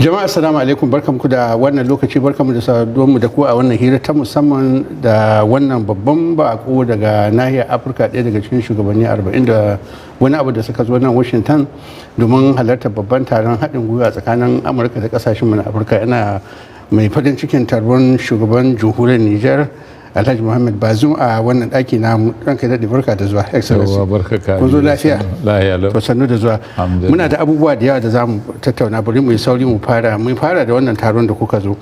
Jama'a, assalamu alaikum. Barkanku da wannan lokaci, barkanmu da saduwanmu da ku a wannan hira ta musamman da wannan babban bako daga nahiyar Afirka, ɗaya daga cikin shugabanni 40 da wani abu da suka zo nan Washington domin halartar babban taron haɗin gwiwa tsakanin Amurka da ƙasashen na Afirka. Ina mai farin cikin taron shugaban Jamhuriyar Niger, Alhaji Muhammad Bazoum, a wannan ɗaki na. Ranka daɗe, barka da zuwa, Excellency. Kun zo lafiya? To, sannu da zuwa. Muna da abubuwa da yawa da za mu tattauna. Bari mu yi sauri mu fara da wannan taron da kuka zo.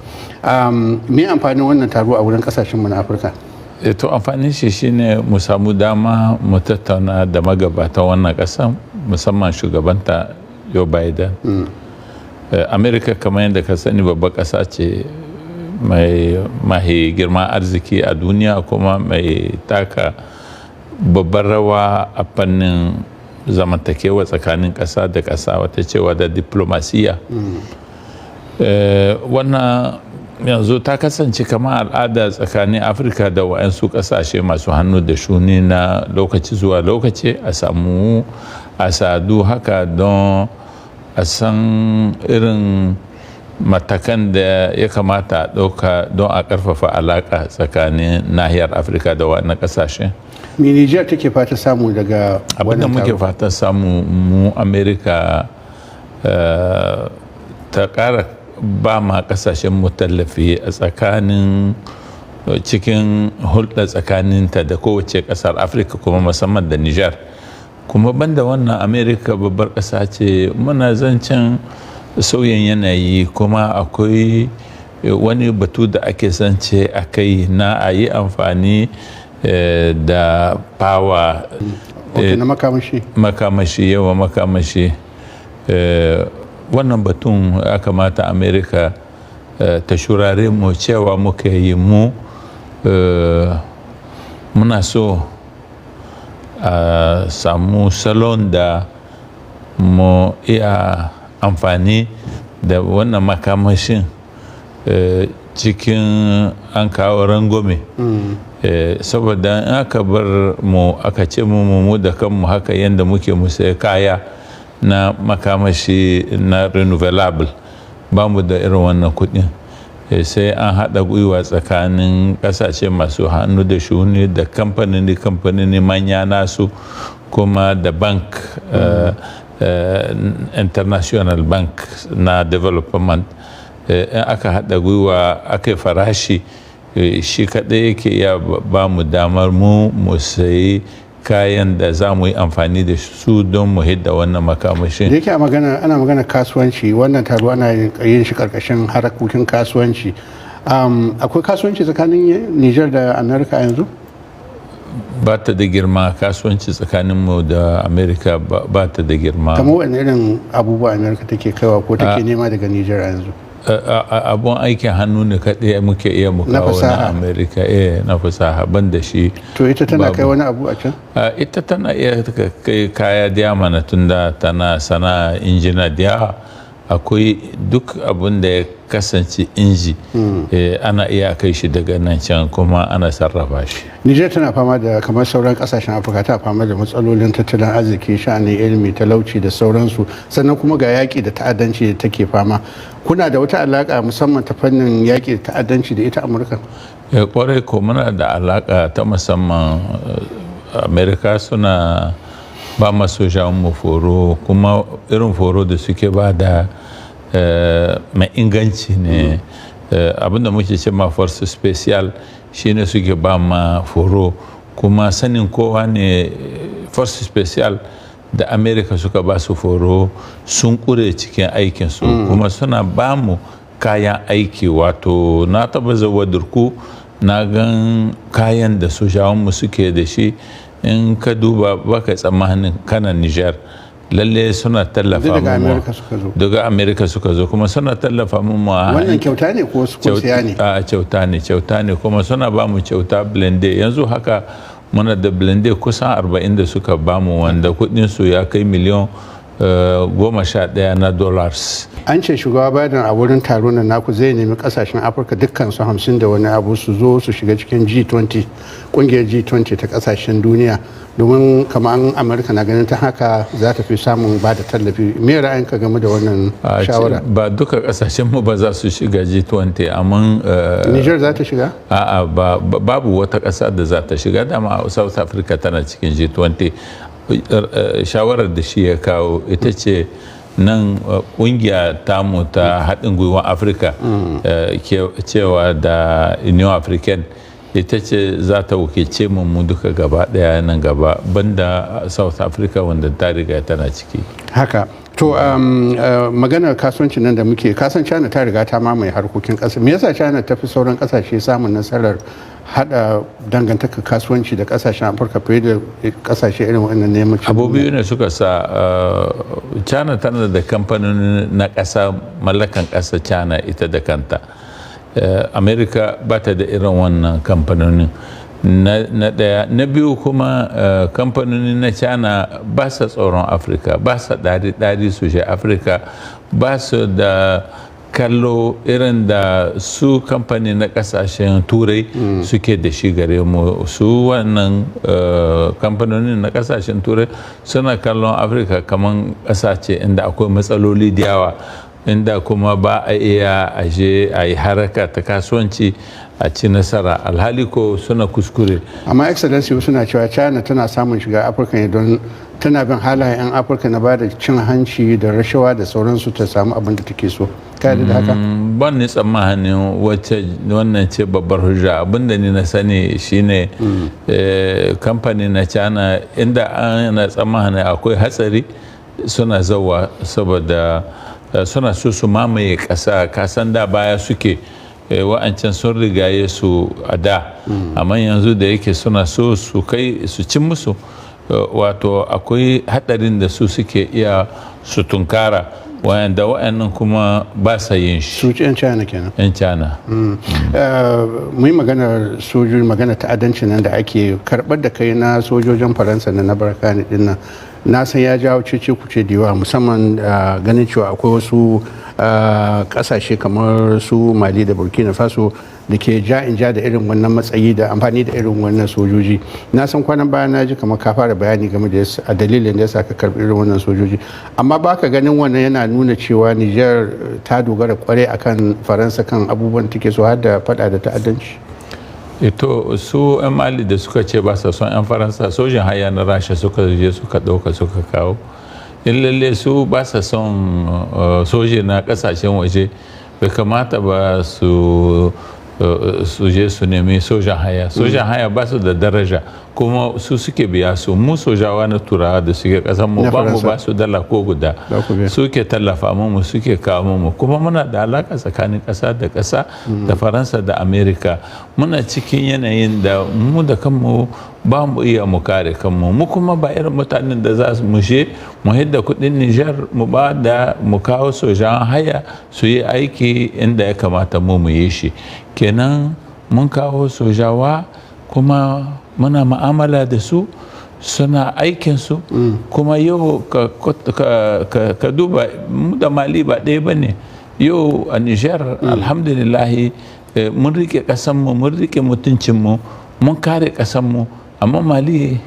Me amfanin wannan taro a wurin kasashen mu na Afirka? To, amfanin shi shine mu samu dama mu tattauna da magabatan wannan ƙasan, musamman shugabanta Joe Biden. America, kamar yadda ka sani, babbar ƙasa ce mai mahi girman arziki a duniya, kuma mai taka babbar rawa a fannin zamantakewa tsakanin ƙasa da ƙasa, wata cewa da diplomasiya. Wannan yanzu ta kasance kamar al'ada tsakanin Afirka da wa'yansu ƙasashe masu hannu da shuni, na lokaci zuwa lokaci a samu a sadu haka don a san irin matakan da ya kamata a ɗauka don a ƙarfafa alaƙa tsakanin nahiyar Afirka da wannan ƙasashe. Me Niger take fata samu daga Abinda wannan muke taro? fatan samu mu, Amerika ta ƙara ba ma ƙasashen mu tallafi a tsakanin cikin hulɗa tsakaninta da kowace ƙasar Afirka, kuma musamman da Niger. Kuma banda wannan, Amerika babbar ƙasa ce. Muna zancen sauyin yanayi, kuma akwai wani batu da ake zance a kai na a yi amfani da power. Ok, na makamashi. Makamashi, yawa, makamashi. Wannan batun ya kamata Amerika ta shurare mu, cewa muka yi mu muna so a samu salon da mu iya amfani da wannan makamashin cikin an kawo rangwame, saboda in aka bar mu, aka ce mu mu da kanmu haka yadda muke mu sai kaya na makamashi na renewable, ba mu da irin wannan kuɗin. Sai an haɗa gwiwa tsakanin ƙasashe masu hannu da shuni da kamfanoni kamfanoni manya nasu, kuma da bank international bank na development. In aka haɗa gwiwa aka yi farashi, shi kaɗai yake iya ba mu damar mu mu sayi kayan da za mu yi amfani da su don mu hidda wannan makamashin. Da yake a magana ana magana kasuwanci, wannan taro ana yin shi karkashin harkokin kasuwanci. Akwai kasuwanci tsakanin Niger da America yanzu? Ba ta da girma. Kasuwanci tsakaninmu da America ba ta da girma. Kamar wani irin abubuwa America take kaiwa ko take nema daga Niger a yanzu? Abun aikin hannu ne kaɗai muke iya mu Na kawo na fasaha. America, eh, na fasaha. Ban da shi To, ita tana babu. kai wani abu a can? Ita tana iya ta kai kaya diya mana, tunda tana sana injina diya. Akwai duk abun da ya kasance inji, ana iya kai shi daga nan can, kuma ana sarrafa shi. Niger tana fama da, kamar sauran kasashen Afirka, ta fama da matsalolin tattalin arziki, sha'anin ilimi, talauci da sauransu. Sannan kuma ga yaƙi da ta'addanci da take fama. Kuna da wata alaƙa musamman ta fannin yaƙi da ta'addanci da ita Amurka? Kwarai ko, muna da alaka ta musamman. Amerika suna ba ma mu foro, kuma irin foro da suke ba da mai inganci ne. Abinda muke ce ma force special shine suke ba ma foro. Kuma sanin kowa ne, force special da Amerika suka ba su foro sun kure cikin aikinsu, kuma suna ba mu kayan aiki. Wato na taba zuwa Durku, na gan kayan da sojawanmu suke da shi. In ka duba baka tsammanin kana Niger. Lalle suna tallafa Daga mu. Amerika suka zo? Daga Amerika suka zo, kuma suna tallafa mu. Wannan kyauta ne ko su kun siya ne? A, kyauta ne, kyauta ne. Kuma suna ba mu kyauta blindé. Yanzu haka muna da blindé kusan 40 da suka ba mu, wanda kudin su ya kai miliyan 11 na dollars. An ce shugaba Biden a wurin taron nan naku zai nemi kasashen Afirka dukkan su 50 da wani abu su zo su shiga cikin G20, kungiyar G20 ta kasashen duniya, domin kamar Amurka na ganin ta haka za ta fi samun ba da tallafi. Me ra'ayinka game da wannan shawara? Ba duka kasashen mu ba za su shiga G20, amma Niger za ta shiga? A'a, babu wata kasa da za ta shiga. Dama South Africa tana cikin G20. Shawarar da shi ya kawo ita ce nan kungiya tamu ta haɗin gwiwan Afirka, cewa da Union African, ita ce za ta wakilce mu mu duka gaba ɗaya nan gaba, banda South Africa wanda ta riga tana ciki. Haka. To, maganar kasuwanci nan da muke, kasan China ta riga ta mamaye harkokin ƙasa. Me yasa China ta fi sauran ƙasashe samun nasarar hada dangantaka kasuwanci da kasashen Afirka fiye da kasashe irin wannan neman? Abu biyu ne suka sa. China tana da kamfanoni na ƙasa, mallakan ƙasa China ita da kanta. America ba ta da irin wannan kamfanonin, na ɗaya. Na biyu kuma, kamfanoni na China ba sa tsoron Afirka, ba sa ɗari-ɗari su je Afirka, ba su da kallo irin da su kamfani na kasashen Turai suke da shi gare mu. Su wannan kamfanonin na kasashen Turai suna kallon Afirka kamar ƙasa ce inda akwai matsaloli da yawa, inda kuma ba a iya aje a yi haraka ta kasuwanci a ci nasara, alhali ko suna kuskure. Amma Excellency, suna cewa China tana samun shiga Afirka ne don tana bin halayen 'yan Afirka na bada cin hanci da rashawa da sauransu ta samu abin da take so. Ka yarda da haka? Ban ni tsammanin wacce wannan ce babbar hujja. Abinda ni na sani shine kamfani na China, inda ana tsammanin akwai hatsari, suna zawa saboda suna so su mamaye ƙasa. Kasan da baya suke, wa'ancan sun rigaye su a da, amma yanzu da yake suna so su kai su cin musu, wato akwai hadarin da su suke iya su tunkara, wayanda wa'annan kuma ba sa yin shi. Su 'yan China kenan? 'Yan China. Mu yi maganar sojoji, maganar ta'addanci nan da ake karɓar da kai na sojojin Faransa na Barkhane din nan. Na san ya jawo cece kuce da yawa, musamman ganin cewa akwai wasu kasashe kamar su Mali da Burkina Faso da ke ja in ja da irin wannan matsayi da amfani da irin wannan sojoji. Na san kwanan baya na ji kamar ka fara bayani game da a dalilin da ya sa ka karbi irin wannan sojoji, amma baka ganin wannan yana nuna cewa Niger ta dogara kwarai akan Faransa kan abubuwan take so, har da fada da ta'addanci? Ito su 'yan Mali da suka ce ba sa son 'yan Faransa, sojin haya na Rasha suka je suka ɗauka suka kawo. In lalle su ba sa son soji na kasashen waje, bai kamata ba su je su nemi sojan haya. Sojan haya ba su da daraja, kuma su suke biya su. Mu sojawa na Turawa da suke kasan mu, ba mu ba su dala ko guda. Suke tallafa mu, suke kawo mu. Kuma muna da alaka tsakanin kasa da kasa da Faransa da Amerika. Muna cikin yanayin da mu da kanmu ba mu iya mu kare kanmu. Mu kuma ba irin mutanen da za mu je mu hidda kudin Nijar mu ba da mu kawo sojan haya su yi aiki inda ya kamata mu mu yi shi. Kenan mun kawo sojawa, kuma muna ma'amala da su, suna aikinsu. Kuma yau ka duba, mu da Mali ba ɗaya ba ne. Yau a Nijar, alhamdulillahi, mun rike ƙasanmu, mun rike mutuncinmu, mun kare ƙasanmu. Amma Mali,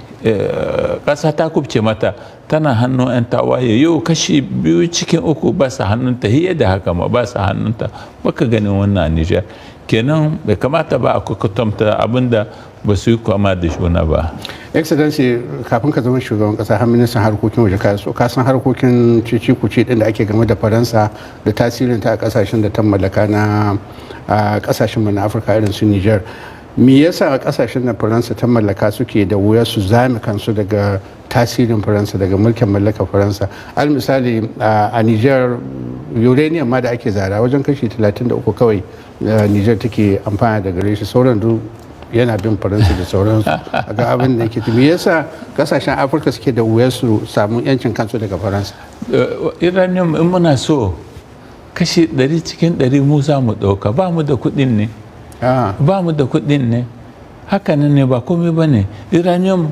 ƙasa ta kubce mata, tana hannun 'yan tawaye. Yau kashi biyu cikin uku ba su hannunta, hiye da haka ma ba su hannunta. Baka ganin wannan a Nijar. Kenan bai kamata ba a kwatanta abinda ba su yi kwama da juna ba. Excellency, kafin ka zama shugaban kasa har ministan harkokin waje, ka san harkokin cece kuce din da ake game da Faransa da tasirin ta a kasashen da ta mallaka na kasashen mu na Afirka irin su Niger. Me yasa kasashen da Faransa ta mallaka suke da wuya su zame kansu daga tasirin Faransa, daga mulkin mallakar Faransa? Al misali, a Niger, uranium ma da ake zara, wajen kashi 33 kawai Niger take amfana da gare shi, sauran duk yana bin Faransa da sauransu. Ga abin da ke, me yasa kasashen Afirka suke da wuyar su samu yancin kansu daga Faransa? Uranium, in muna so kashi 100 cikin 100 mu za mu ɗauka. Ba mu da kuɗin ne. Ba mu da kuɗin ne. Hakanan ne, ba komai ba ne. Uranium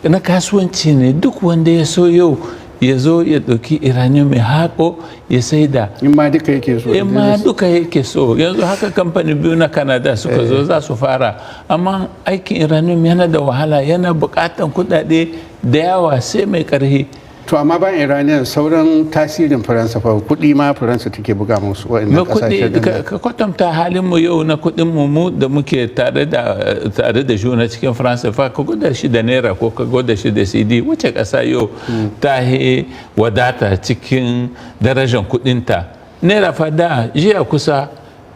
na kasuwanci ne. Duk wanda ya so yau ya zo ya ɗauki uranium mai haƙo ya saida. In ma duka yake so. In ma duka yake so. Yanzu haka kamfani biyu na Canada suka zo za su fara, amma aikin uranium yana da wahala, yana buƙatan kuɗaɗe da yawa, sai mai ƙarfi. To, amma bayan Iranian, sauran tasirin Faransa fa, kuɗi ma Faransa take buga musu wa'annan kasashe. Ka kwatanta halin mu yau na kuɗin mu, mu da muke tare da juna cikin Faransa fa, ka gwada shi da naira ko ka gwada shi da cedi, wace ƙasa yau ta he wadata cikin darajar kuɗinta? Naira fa da jiya kusa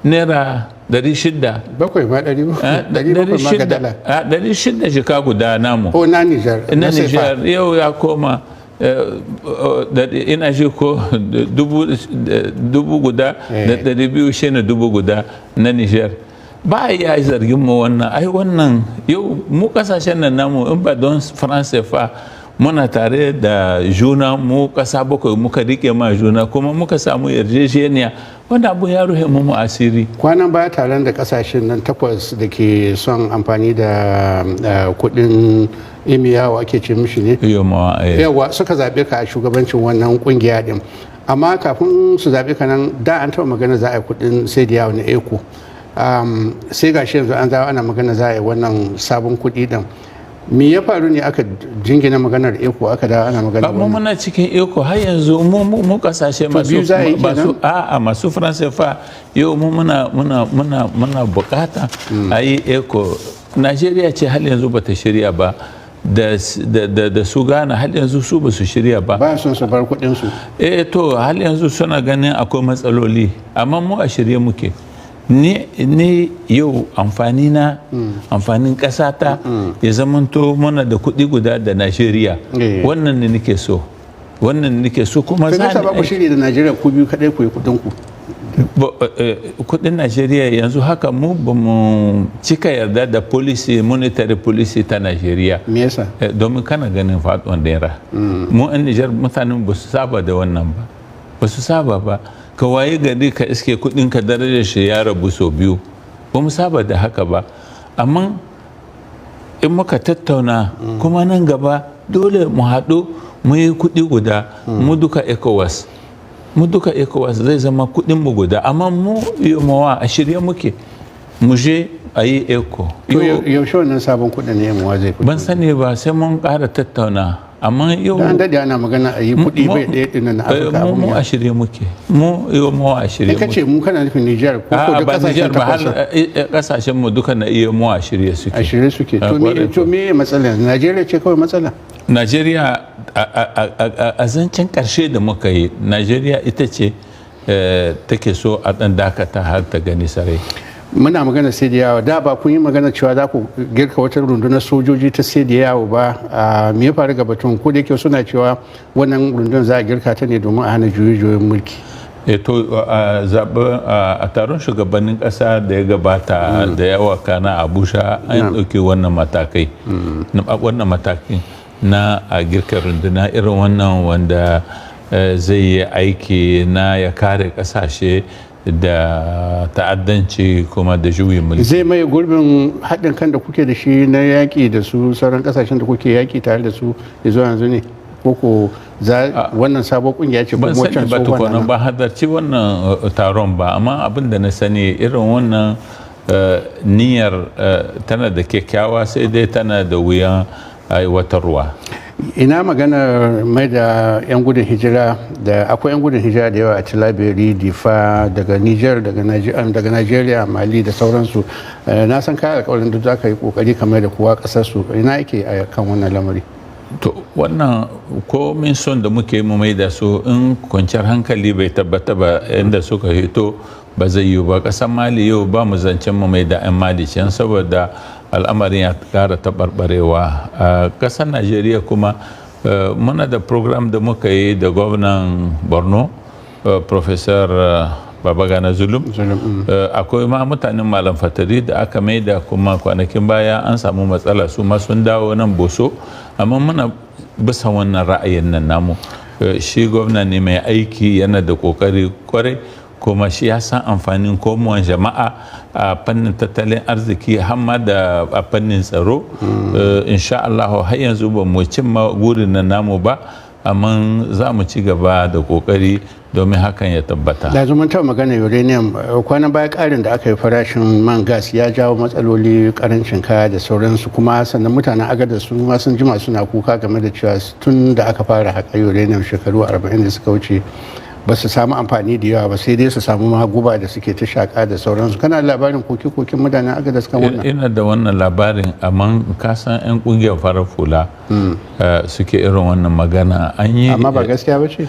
naira 600. Bakwai ma, 700 ma ga dala. 600 jika guda namu. O, na Niger. Na Niger. Yau ya koma, ina ji ko 1200 shi ne 1000 na Niger. Ba a iya zargin mu wannan. Ai wannan yau mu kasashen nan namu, in ba don France fa muna tare da juna, mu kasa bakwai muka rike ma juna kuma muka samu yarjejeniya, wanda abu ya ruhe mu asiri. Kwanan baya taron da kasashen nan takwas da ke son amfani da kudin imiyawa ake ce mishi ne, yawa, suka zaɓe ka a shugabancin wannan kungiya din. Amma kafin su zaɓe ka nan da an taɓa magana za a yi kudin sai da yawo na eco. Sai gashi yanzu an zawo ana magana za a yi wannan sabon kuɗi din. Me ya faru ne aka jingina maganar eco, aka dawo ana magana? Mu muna cikin eco har yanzu. Mu kasashe masu masu a'a masu franc CFA, yau mu muna bukata a yi eco. Najeriya ce har yanzu bata shirya ba, da su Ghana har yanzu su ba su shirya ba. Ba son su bar kuɗin su. Eh, to, har yanzu suna ganin akwai matsaloli, amma mu a shirye muke. Ni yau amfani na, amfanin ƙasata, ya zamanto muna da kuɗi guda da Najeriya. Wannan ne nake so, wannan ne nake so kuma. Za ba ku shiri da Najeriya, ku biyu kadai ku yi kuɗin ku? Kudin Najeriya yanzu haka mu ba mu cika yarda da policy, monetary policy ta Najeriya. Me yasa? Domin kana ganin faduwan naira. Mu yan Nijar, mutanen ba su saba da wannan ba, ba su saba ba. Ka waye gari ka iske kudin ka darajar shi ya rabu sau biyu, ba mu saba da haka ba. Amma in muka tattauna kuma nan gaba dole mu haɗu mu yi kuɗi guda, mu duka ECOWAS, mu duka ECOWAS zai zama kuɗin mu guda. Amma mu yomawa a shirye muke mu je a yi eco. To, yaushe wannan sabon kuɗin ne yamuwa zai fito? Ban sani ba, sai mun ƙara tattauna. Amma yau an daɗe ana magana a yi kuɗi bai ɗaya ɗin na Afirka. Mu a shirye muke, mu yomawa a shirye muke. Kace mu, kana nufin Niger ko duk kasashen? Ba har kasashen mu duka na iya, mu a shirye suke. A shirye suke. To me matsala? Najeriya ce kawai matsala? Najeriya, a zancen karshe da muka yi, Najeriya ita ce take so a ɗan dakata har ta gani sarai. Muna magana sai da yawo. Da ba kun yi magana cewa za ku girka wata rundunar sojoji ta sai da yawo ba? Me ya faru ga batun, ko da yake suna cewa wannan rundunar za a girka ta ne domin a hana juye-juyen mulki? To, a zaɓen, a taron shugabannin ƙasa da ya gabata da yawa kana Abuja, an ɗauki wannan matakai, wannan matakin na a girka runduna irin wannan wanda zai yi aiki na ya kare ƙasashe da ta'addanci kuma da juyin mulki. Zai maye gurbin haɗin kan da kuke da shi na yaƙi da su sauran ƙasashen da kuke yaƙi tare da su zuwa yanzu ne, ko za wannan sabon kungiya ce? Ban sani ba tukuna, ba halarci wannan taron ba. Amma abin da na sani, irin wannan niyyar tana da kyakkyawa, sai dai tana da wuyan aiwatarwa. Ina maganar mai da 'yan gudun hijira? Da akwai 'yan gudun hijira da yawa a Tilaberi, Difa, daga Niger, daga Nigeria, Mali da sauransu. Na san kayan alkawarin duk za ka yi kokari kamar da kowa kasarsu. Ina ake a kan wannan lamari? To, wannan komin son da muke mu mai da su, in kwanciyar hankali bai tabbata ba inda suka hito, ba zai yiwu ba. Ƙasar Mali yau ba mu zancen mu mai da 'yan Mali can, saboda al'amarin ya ƙara taɓarɓarewa. A ƙasar Najeriya kuma muna da program da muka yi da gwamnan Borno, Professor Babagana Zulum. Akwai ma mutanen Malam Fatari da aka maida kuma kwanakin baya an samu matsala, su ma sun dawo nan Boso. Amma muna bisa wannan ra'ayin nan namu. Shi gwamna ne mai aiki, yana da kokari kwarai, kuma shi ya san amfanin komowan jama'a a fannin tattalin arziki har ma da a fannin tsaro. Insha Allah har yanzu ba mu cimma gurin nan namu ba. Amma za mu ci gaba da kokari domin hakan ya tabbata. Da mun taɓa magana uranium kwanan baya, ƙarin da aka yi farashin man gas ya jawo matsaloli, karancin kaya da sauransu. Kuma sannan mutanen Agadez su ma sun jima suna kuka game da cewa tun da aka fara haƙa uranium shekaru 40 da suka wuce, ba su samu amfani da yawa ba, sai dai su samu maguba da suke ta shaƙa da sauransu. Kana labarin koke-koken mutanen Agadez kan wannan? Ina da wannan labarin, amma ka san 'yan kungiyar farar hula suke irin wannan magana. An yi Amma ba gaskiya ba ce?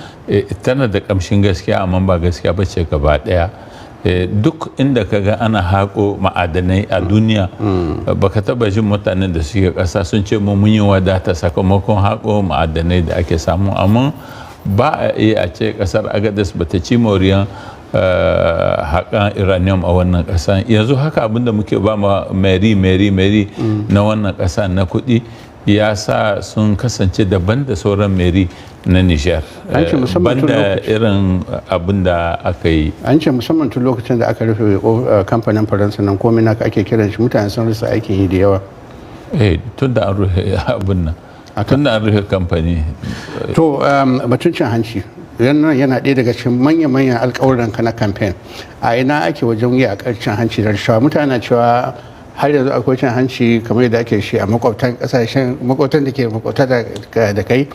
Tana da kamshin gaskiya, amma ba gaskiya ba ce gaba daya. Duk inda ka ga ana haƙo ma'adanai a duniya, baka taba jin mutanen da suke ƙasa sun ce mu mun yi wadata sakamakon haƙo ma'adanai da ake samu. Amma ba a iya a ce ƙasar Agadez ba ta ci moriyan haƙan uranium a wannan ƙasa. Yanzu haka abinda muke ba ma mairie mairie mairie na wannan ƙasa na kuɗi ya sa sun kasance daban da sauran mairie na Niger. An ce musamman tun Banda irin abin da aka yi. An ce musamman tun lokacin da aka rufe kamfanin Faransa nan, komai naka ake kiran shi, mutane sun rasa aikin yi da yawa. Tun da an rufe abin nan, tun da an rufe kamfani. To, batun cin hanci nan yana ɗaya daga cikin manya-manyan alƙawuran ka na campaign. A ina ake wajen yi a cin hanci da rashawa? Mutane na cewa har yanzu akwai cin hanci kamar yadda ake shi a makwabtan kasashen, makwabtan da ke makwabta da kai.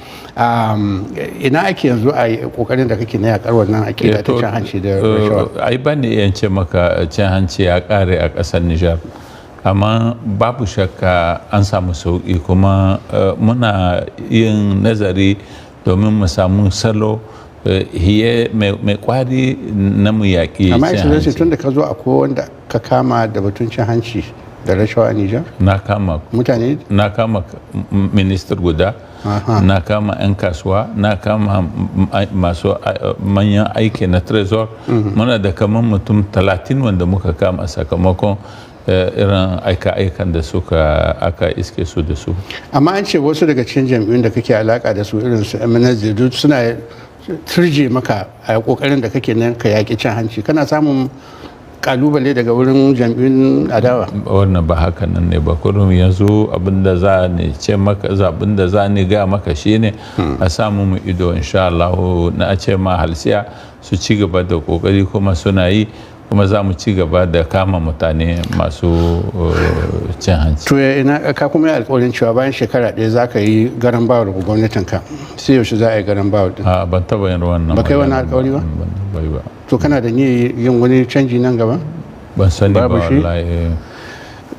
Ina ake yanzu a kokarin da kake na yakar wannan akida ta cin hanci da rashawa? Ai ba ni iya ce maka cin hanci ya kare a ƙasar Nijar, amma babu shakka an samu sauƙi, kuma muna yin nazari domin mu samu salo hiye mai kwari na mu yaƙi Amma cin Excellency, hanci. tun da ka zo, akwai wanda ka kama da batun cin hanci da rashawa a Nijar? Na kama. Mutane? Na kama minister guda, na kama 'yan kasuwa, na kama masu manyan aiki na Trésor. Muna da kamar mutum 30 wanda muka kama sakamakon irin aika-aikan da suka aka iske su da su. Amma an ce wasu daga cikin jam'iyyun da kake alaka da su, irin su MNSD, duk suna turje maka a kokarin da kake nan ka yaƙi cin hanci. Kana samun kalubale daga wurin jam'iyyun adawa? Wannan ba haka nan ne ba. Kurum yanzu abinda za ni ce maka, abinda za ni ga maka shine a samu mu ido, insha Allah. Na ce ma halsiya su ci gaba da kokari, kuma suna yi, kuma za mu ci gaba da kama mutane masu cin hanci. To, ina ka kuma yi alkawarin cewa bayan shekara 1 za ka yi garan bawul ga gwamnatin ka. Sai yaushe za a yi garan bawul din? A, ban taba yin wannan Ba kai wannan magana. alkawari ba? Ban ba. To, kana da niyyar yin wani canji nan gaba? Ban sani ba. Babu shi? Wallahi.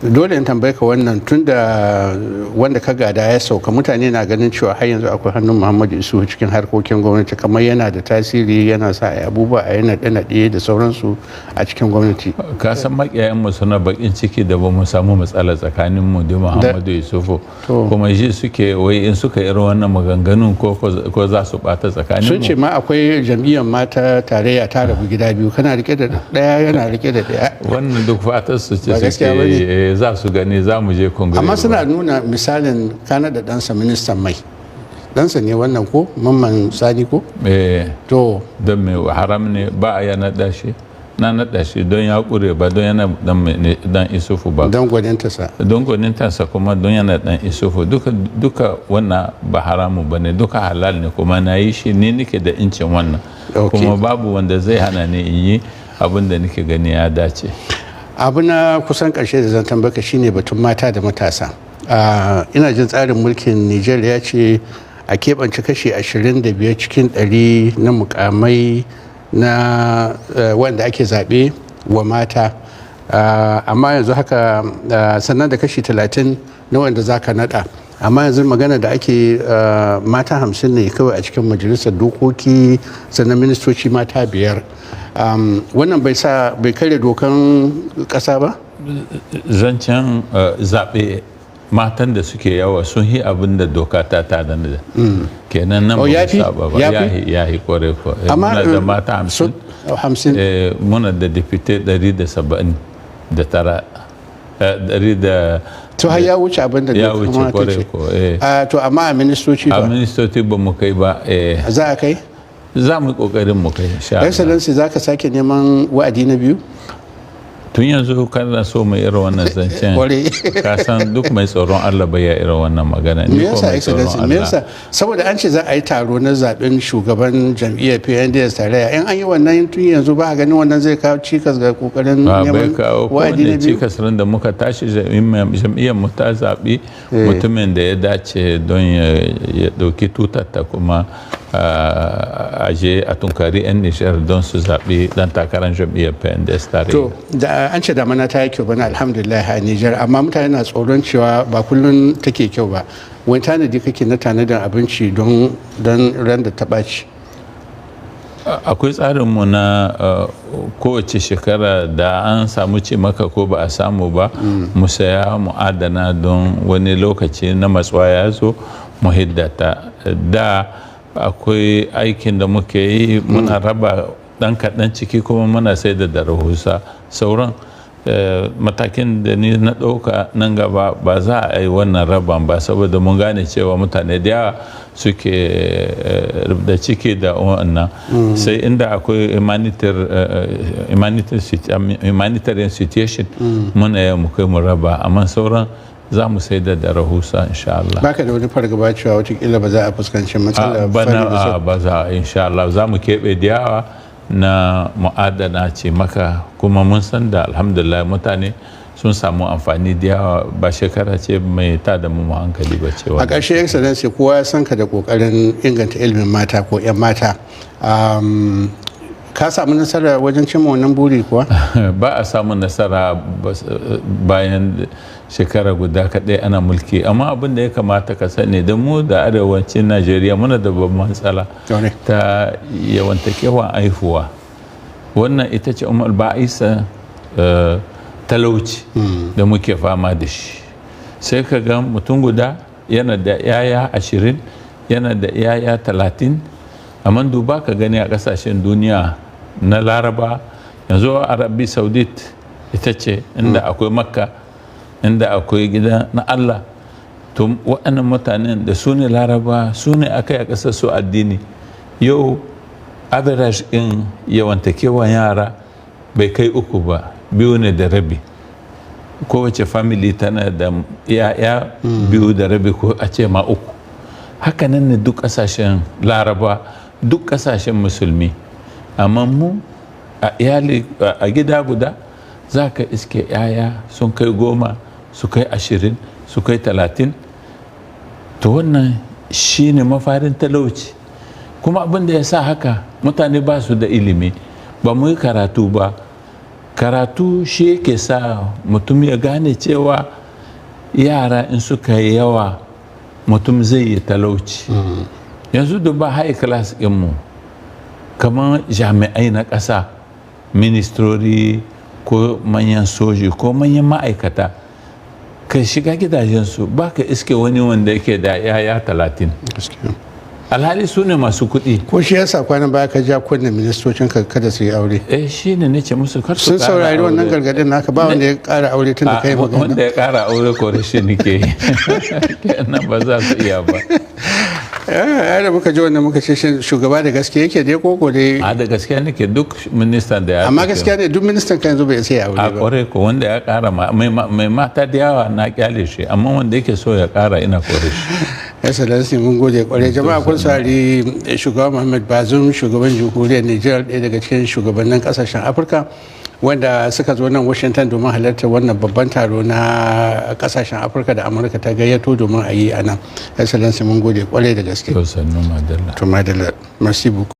Dole in tambaye ka wannan, tun da wanda ka gada ya sauka, mutane na ganin cewa har yanzu akwai hannun Muhammadu Isuhu cikin harkokin gwamnati, kamar yana da tasiri, yana sa a yi abubuwa, a yi naɗe-naɗe da sauransu a cikin gwamnati. Ka san makiyayanmu suna bakin ciki da ba mu samu matsala tsakanin mu da Muhammadu Yusufu. Kuma shi suke wai in suka irin wannan maganganun ko za su bata tsakanin Sun ce mu. ma akwai jam'iyyar mata tarayya ta rabu gida biyu, kana rike da ɗaya, yana rike da ɗaya. Wannan duk fatar su ce Ba suke gaskiya ba ne? yi. Za su gani, za mu je kongire. Amma suna nuna misalin kana da ɗansa ministan mai, ɗansa ne wannan ko, Mamman Sani ko? Eh. To. Don me haram ne ba a ya naɗa shi? Na naɗa shi don ya ƙure, ba don yana dan Isufu ba. Don gwaninta sa. Don gwanintansa, kuma don yana dan Isufu. Duka duka wannan ba haramu ba ne, duka halal ne, kuma na yi shi ni nake da incin wannan. Kuma babu wanda zai hana ni in yi abin da nake gani ya dace. Abu na kusan karshe da zan tambaka shine batun mata da matasa. Ina jin tsarin mulkin Niger ya ce a keɓance kashi 25 cikin 100 na mukamai na wanda ake zaɓe wa mata. Amma yanzu haka sannan da kashi 30 na wanda za ka naɗa. Amma yanzu magana da ake, mata 50 ne kawai a cikin majalisar dokoki, sannan ministoci mata 5. Wannan bai sa bai karya dokan ƙasa ba? Zancen zaɓe, matan da suke yawa sun yi abin da doka ta tanada kenan nan. Oh, Ba mu ya fi? saba ba. Ya Ya fi? Ya yi kware ko. Amma Muna da mata 50. 50. Muna da député 179, ɗari da To, har ya wuce abin da Ya doka wuce ma ta kware ce. ko. To, amma a ministoci A ba ministoci ba mu kai ba. Za a kai? Za mu yi kokarin mu kai, insha Allah. Excellency, za ka sake neman wa'adi na biyu? Tun yanzu kana so mai irin wannan zancen? Ka san duk mai tsoron Allah bai ya irin wannan magana. Me yasa, Excellency? Me yasa? Saboda an ce za a yi taro na zaben shugaban jam'iyyar PNDS Tarayya. In an yi wannan tun yanzu, ba ganin wannan zai kawo cikas ga kokarin neman wa'adi na biyu? Cikas. Da muka tashi, jam'iyyar mu ta zaɓi mutumin da ya dace don ya ɗauki tutarta, kuma a je a tunkari 'yan Nijar don su zaɓi ɗan takarar jam'iyyar PNDS Tarayya. To, da an ce damana ta yi kyau bana, alhamdulillah, a Nijar, amma mutane na tsoron cewa ba kullum take kyau ba. Wani tanadi kake na tanadin abinci don ran da ta ɓaci? Akwai tsarinmu na kowace shekara da an samu ce maka ko ba a samu ba, mu saya mu adana don wani lokaci na matsuwa ya zo mu hiddata. Da akwai aikin da muke yi, muna raba ɗan kaɗan ciki, kuma muna sai da rahusa sauran. Matakin da ni na ɗauka, nan gaba ba za a yi wannan raban ba, saboda mun gane cewa mutane da yawa suke da ciki da wannan. Sai inda akwai humanitarian situation, muna yi mu kai mu raba, amma sauran za mu sai da rahusa, insha Allah. Baka da wani fargaba cewa watakila ba za a fuskanci matsalar? Bana ba za, insha Allah. Za mu keɓe da yawa na mu'adana ce maka, kuma mun san da alhamdulillah mutane sun samu amfani da yawa. Ba shekara ce mai ta da mu hankali ba cewa. A ƙarshe, Excellency, kowa ya san ka da ƙoƙarin inganta ilimin mata ko 'yan mata. Ka samu nasara wajen cimma wannan buri kuwa? Ba a samu nasara bayan shekara guda kaɗai ana mulki, amma abin da ya kamata ka sani, da mu da arewacin Najeriya muna da babban matsala ta yawantakewan aihuwa. Wannan ita ce umar ba'isa talauci da muke fama da shi. Sai ka ga mutum guda yana da 'yaya 20, yana da 'yaya 30. Amma duba ka gani a kasashen duniya na Laraba, yanzu Arabi Saudit ita ce inda akwai Makka, inda akwai gida na Allah. To, waɗannan mutanen da su ne Laraba, su ne aka yi a ƙasar su addini, yau average ɗin yawantakewan yara bai kai uku ba, 2.5. Kowace family tana da ya'ya 2.5 ko a ce ma uku. Hakanan ne duk ƙasashen Laraba, duk ƙasashen musulmi. Amma mu a iyali, a gida guda, za ka iske 'ya'ya sun kai 10, su kai 20, su kai 30. To, wannan shi ne mafarin talauci. Kuma abin da ya sa haka, mutane ba su da ilimi, ba mu yi karatu ba. Karatu shi yake sa mutum ya gane cewa yara in suka yi yawa, mutum zai yi talauci. Yanzu duba high class mu, kamar jami'ai na ƙasa, ministrori ko manyan soji ko manyan ma'aikata, ka shiga gidajensu, ba ka iske wani wanda yake da yaya 30, alhali su ne masu kuɗi. Ko shi yasa kwanan baya ka ja kunnen ministocin ka kada su yi aure? Eh, shi ne nace musu kar su Sun saurari wannan gargadin naka? Ba wanda ya ƙara aure tun da kai magana? Wanda ya ƙara aure, kore shi nake yi. Kenan ba za su iya ba. Ya da muka ji wannan, muka ce shugaba da gaske yake dai koko dai? A, da gaske nake. Duk ministan da ya Amma gaskiya ne duk ministan kan yanzu bai sai aure ba? A kore ko. Wanda ya kara mai mata da yawa, na kyale shi, amma wanda yake so ya kara, ina kore shi. Excellency, mun gode kwarai. Jama'a, kun saurari shugaba Muhammad Bazoum, shugaban jamhuriyar Niger, ɗaya daga cikin shugabannin kasashen Afirka wanda suka zo nan Washington domin halartar wannan babban taro na kasashen Afirka da Amurka ta gayyato domin a yi a nan. Excellency, mun gode kwarai da gaske. To, sannu, madalla. To, madalla, merci beaucoup.